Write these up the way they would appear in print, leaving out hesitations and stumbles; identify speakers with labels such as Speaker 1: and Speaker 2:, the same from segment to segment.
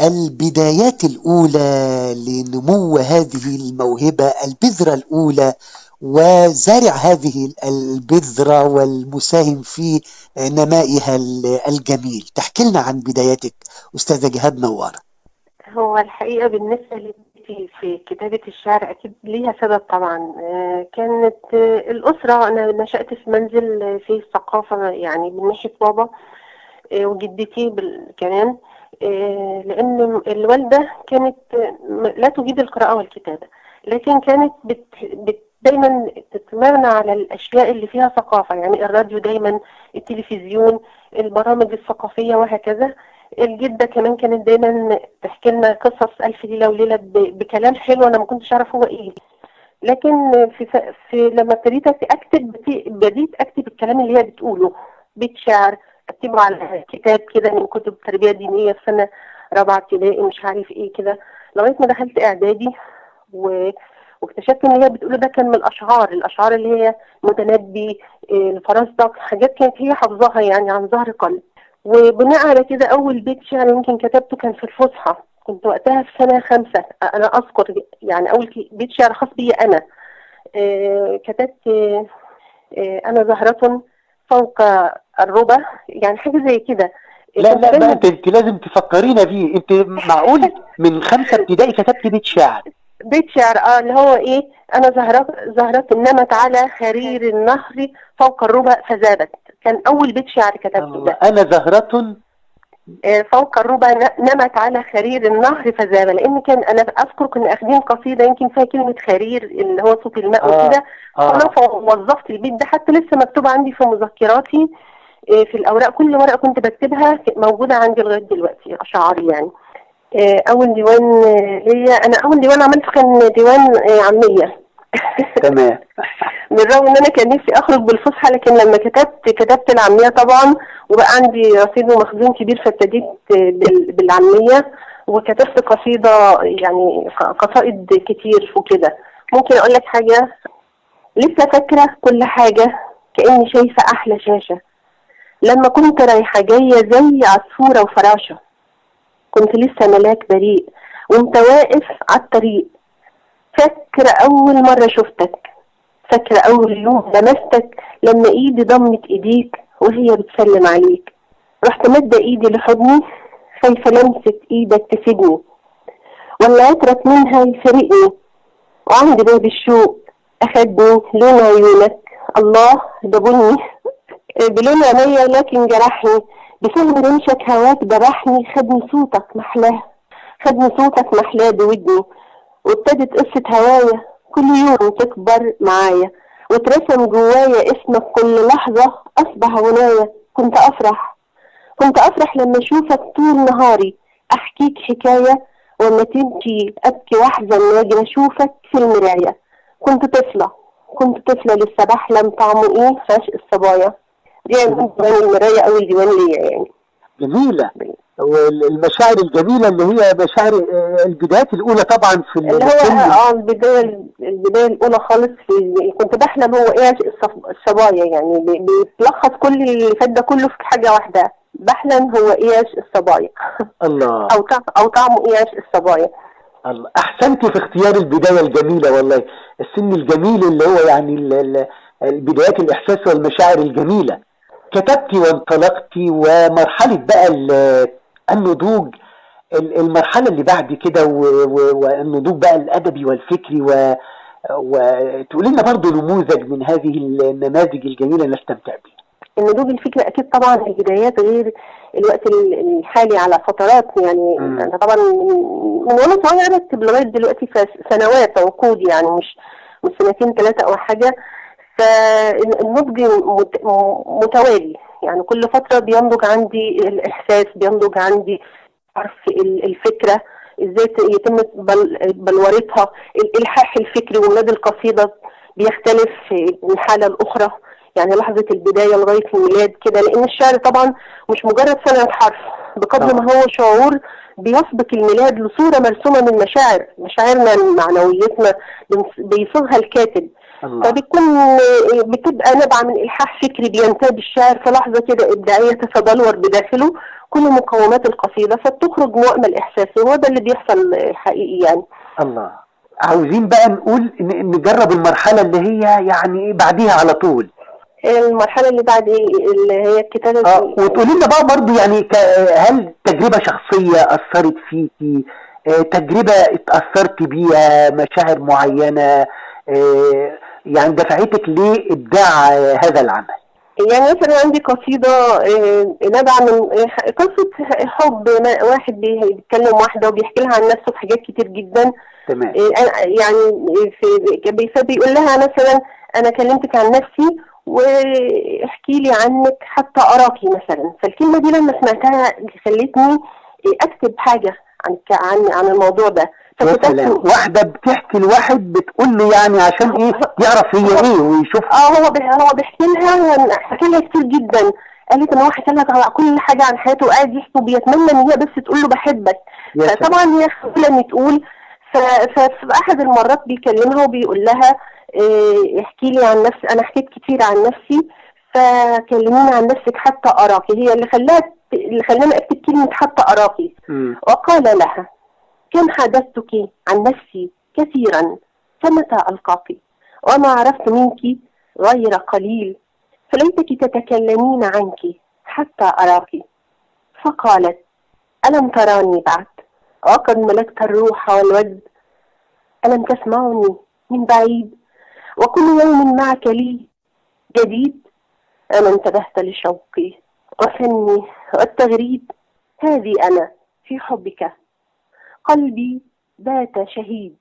Speaker 1: البدايات الأولى لنمو هذه الموهبة، البذرة الأولى وزارع هذه البذرة والمساهم في نمائها الجميل. تحكي لنا عن بداياتك أستاذة جهاد نوارة.
Speaker 2: هو الحقيقة بالنسبة لي في كتابة الشعر أكيد ليها سبب طبعا. كانت الأسرة، أنا نشأت في منزل فيه الثقافة يعني من ناحية بابا وجدتي كمان، لأن الوالدة كانت لا تجيد القراءة والكتابة، لكن كانت دايما تتمرن على الأشياء اللي فيها ثقافة، يعني الراديو دايما، التلفزيون، البرامج الثقافية وهكذا. الجدة كمان كانت دايما تحكي لنا قصص ألف ليلة وليلة بكلام حلو أنا ما كنتش أعرف هو إيه، لكن في لما ابتديت أكتب بديت أكتب الكلام اللي هي بتقوله، بيت شعر أكتبه على كتاب كده من كتب تربية دينية في سنة رابعة ابتدائي مش عارف إيه كده، لغاية ما دخلت إعدادي واكتشفت إن هي بتقوله ده كان من الأشعار اللي هي متنبي، الفرزدق، حاجات كانت هي حافظاها يعني عن ظهر قلب. وبناء على كده أول بيت شعر يمكن كتبته كان في الفصحى، كنت وقتها في سنة 5 أنا أذكر، يعني أول بيت شعر خاص بي أنا. كتبت أنا زهرة فوق الربا، يعني حاجة زي كده.
Speaker 1: لا لا بقى أنت لازم تفكرينا بيه. أنت معقول من 5 ابتدائي كتبت بيت شعر؟
Speaker 2: بيت شعر اللي هو إيه، أنا زهرة نمت على خرير النهر فوق الربا فذابت. كان أول بيت شعر كتبته ده.
Speaker 1: أنا زهرة
Speaker 2: فوق الربا نمت على خرير النهر فذاب، لأن كان أنا أذكر كنا أخدين قصيدة يمكن فيها كلمة خرير اللي هو صوت الماء وكده. فأنا وظفت البيت ده، حتى لسه مكتوب عندي في مذكراتي في الأوراق، كل ورقة كنت بكتبها موجودة عندي لغاية دلوقتي أشعاري يعني. أول ديوان ليا أنا، أول ديوان عملته كان ديوان عامية.
Speaker 1: تمام.
Speaker 2: بالرغم ان انا كان نفسي اخرج بالفصحى، لكن لما كتبت العامية طبعا، وبقى عندي رصيد ومخزون كبير، فابتديت بالعامية وكتبت قصيدة، يعني قصائد كتير وكده. ممكن اقول لك حاجة، لسه فاكره كل حاجة كاني شايفه احلى شاشة، لما كنت رايحة جاية زي عصفوره وفراشه، كنت لسه ملاك بريء وانت واقف على الطريق. فاكرة أول مرة شفتك، فاكرة أول يوم لمستك، لما إيدي ضمت إيديك وهي بتسلم عليك، رحت مادة إيدي لحضني خايفة لمسة إيدك تسيبني ولا عطرك منها يفارقني، وعند باب الشوق أخدني لون عيونك، الله ده بني بلون عينيا لكن جرحني، بسهم رمشك هواك ذبحني، خدني صوتك محلاه، خدني صوتك محلاه بودني، وابتدت قصة هوايا كل يوم تكبر معايا، واترسم جوايا اسمك كل لحظة أصبح غنايا. كنت أفرح لما أشوفك طول نهاري، أحكيك حكاية، وما تمشي أبكي وأحزن وأجي أشوفك في المراية. كنت طفلة لسه بحلم طعمه إيه عشق الصبايا. دي يعني ديوان المراية أول ديوان ليا يعني.
Speaker 1: جميلة، والمشاعر الجميلة اللي هي مشاعر البدايات الأولى طبعا في
Speaker 2: اللي هو البداية الأولى خالص، في كنت بحلم هو إيه عشق الصبايا، يعني بيتلخص كل اللي فات ده كله في حاجة واحدة، بحلم هو إيه عشق الصبايا.
Speaker 1: الله.
Speaker 2: أو طعمه إيه عشق الصبايا.
Speaker 1: الله، أحسنتي في اختيار البداية الجميلة والله، السن الجميل اللي هو يعني البدايات الإحساس والمشاعر الجميلة. كتبتي وانطلقتي، ومرحلة بقى النضوج، المرحلة اللي بعد كده والنضوج بقى الأدبي والفكري، وتقولي لنا برضو نموذج من هذه النماذج الجميلة اللي نستمتع بيها.
Speaker 2: النضوج الفكري أكيد طبعا البدايات غير الوقت الحالي على فترات يعني. أنا طبعا من وأنا صغيرة بكتب لغاية دلوقتي سنوات عقود، يعني مش سنتين ثلاثة أو حاجة. فالنضج متوالي، يعني كل فترة بينضج عندي الإحساس، بينضج عندي عرف الفكرة إزاي يتم بلورتها، الإلحاح الفكري ومدى القصيدة بيختلف من حالة الأخرى. يعني لحظة البداية لغاية الميلاد كده، لأن الشعر طبعا مش مجرد صنعة حرف بقدر ما هو شعور بيسبق الميلاد لصورة مرسومة من مشاعرنا معنويتنا بيصيغها الكاتب. فبتكون بتبقى نابعة من إلحاح فكري بينتاب الشاعر في لحظة كده إبداعية تتبلور بداخله كل مقومات القصيدة، فبتخرج مؤمل الإحساس، وهو ده اللي بيحصل حقيقي يعني.
Speaker 1: الله. عاوزين بقى نقول نجرب المرحلة اللي هي يعني بعديها على طول.
Speaker 2: المرحلة اللي بعد اللي هي الكتابة.
Speaker 1: وتقولي لنا بقى برضو يعني هل تجربة شخصية أثرت فيكي، تجربة اتأثرت بيها، مشاعر معينة يعني دفعتك لإبداع هذا العمل؟
Speaker 2: يعني مثلا عندي قصيدة نابعة من قصة حب، واحد بيتكلم واحدة وبيحكي لها عن نفسه في حاجات كتير جدا.
Speaker 1: تمام.
Speaker 2: يعني بيقول لها مثلا أنا كلمتك عن نفسي واحكي لي عنك حتى أراكي مثلا. فالكلمة دي لما سمعتها خلتني أكتب حاجة عن الموضوع ده.
Speaker 1: فكتبت واحدة بتحكي لواحد بتقول له يعني عشان ايه يعرف هي ايه ويشوف.
Speaker 2: هو بيحكي لها، حكى لها كتير جدا، قالت ان هو حكى لها كل حاجة عن حياته وقاعد يحكي وبيتمنى ان هي بس تقول له بحبك. فطبعا هي خجولة ان تقول. ففي احد المرات بيكلمها وبيقول لها احكي لي عن نفسي، انا حكيت كتير عن نفسي فكلميني عن نفسك حتى اراكي. هي اللي خلاني اكتب كلمة حتى اراكي. وقال لها كم حدثتك عن نفسي كثيرا فمتى ألقاك، وما عرفت منك غير قليل، فليتك تتكلمين عنك حتى أراك. فقالت ألم تراني بعد وقد ملكت الروح والود، ألم تسمعني من بعيد، وكل يوم معك لي جديد، أما انتبهت لشوقي وفني والتغريد، هذه أنا في حبك قلبي بات شهيد،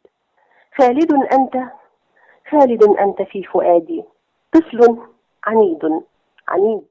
Speaker 2: خالد أنت خالد أنت في فؤادي، طفل عنيد عنيد.